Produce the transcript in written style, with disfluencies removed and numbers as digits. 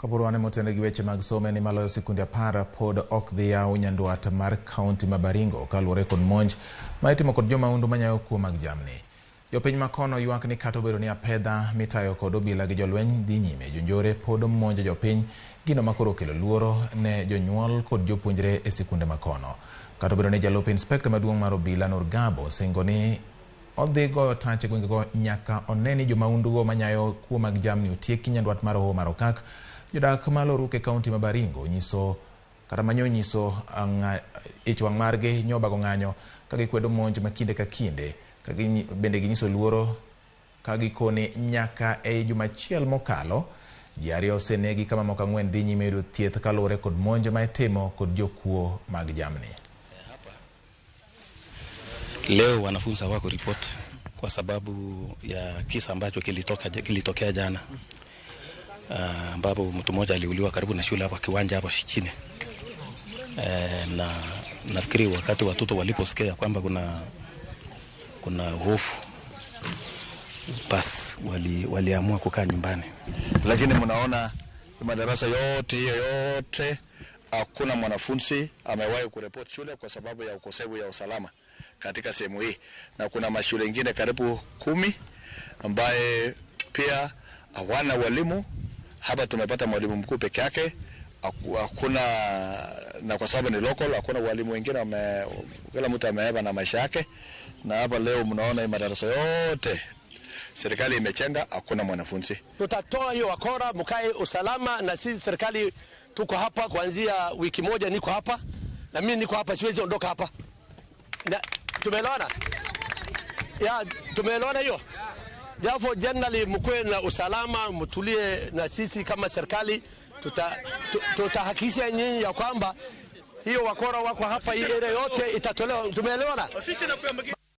Kaporo wane motende gi weche mag somo ni maloyo sikunde 10 pod ok dhi yaw nyandwat mar kaunti ma Baringo kaluwore kod monj ma itimo kod jomahundu manyayo kuo mag jamni. Jopiny makono ywak ni kata obedo ni apedha mitayo kod obila gi jolweny dhi nyime, jonjore pod monjo jopiny, gino makoro okelo luoro ne jonyuol kod jopuonjre e sikunde makono. Kata obedo ni jalup inspekta maduong' mar obila Nur Gabo singo ni odhi goyo tach e gwengego nyaka one ni jomahundugo manyayo kuo mag jamni otieki nyandwat mar Hoho mar Okak. Jodak ma Loruk e kaunti ma Baringo nyiso kata manyo nyiso ich wang' margi nyobago ng'anyo ka gikwedo monj ma kinde ka kinde ka bende ginyiso luoro ka gikoni nyaka e juma achiel mokalo ji 2 osenegi ka mamoko 4 dhi nyime yudo thieth kaluwore kod monj ma itimo kod jokuo mag jamni. Leo wanafunzi hawako report kwa sababu ya kisa ambacho kilitokea jana, ambapo mtu mmoja aliuliwa karibu na shule hapa kiwanja hapa chini. Na nafikiri wakati watoto waliposikia kwamba kuna hofu, bas waliamua kukaa nyumbani. Lakini mnaona madarasa yote hiyo yote hakuna mwanafunzi amewahi kureport shule kwa sababu ya ukosefu ya usalama katika sehemu hii. Na kuna mashule mengine karibu 10 ambaye pia hawana walimu. Hapa tumepata mwalimu mkuu peke yake. Hakuna, na kwa sababu ni local hakuna walimu wengine, kila mtu ameeba na maisha yake. Na hapa leo mnaona madarasa yote serikali imechenga, hakuna mwanafunzi. Tutatoa hiyo wakora, mkae usalama, na sisi serikali tuko hapa kuanzia wiki moja, niko hapa na mimi niko hapa, siwezi ondoka hapa. Na tumeelewana? Ya, tumeelewana hiyo. Therefore generally mkwe na usalama, mtulie, na sisi kama serikali tutahakikisha nyinyi ya kwamba hiyo wakora wako hapa, hii area yote itatolewa. Tumeelewana?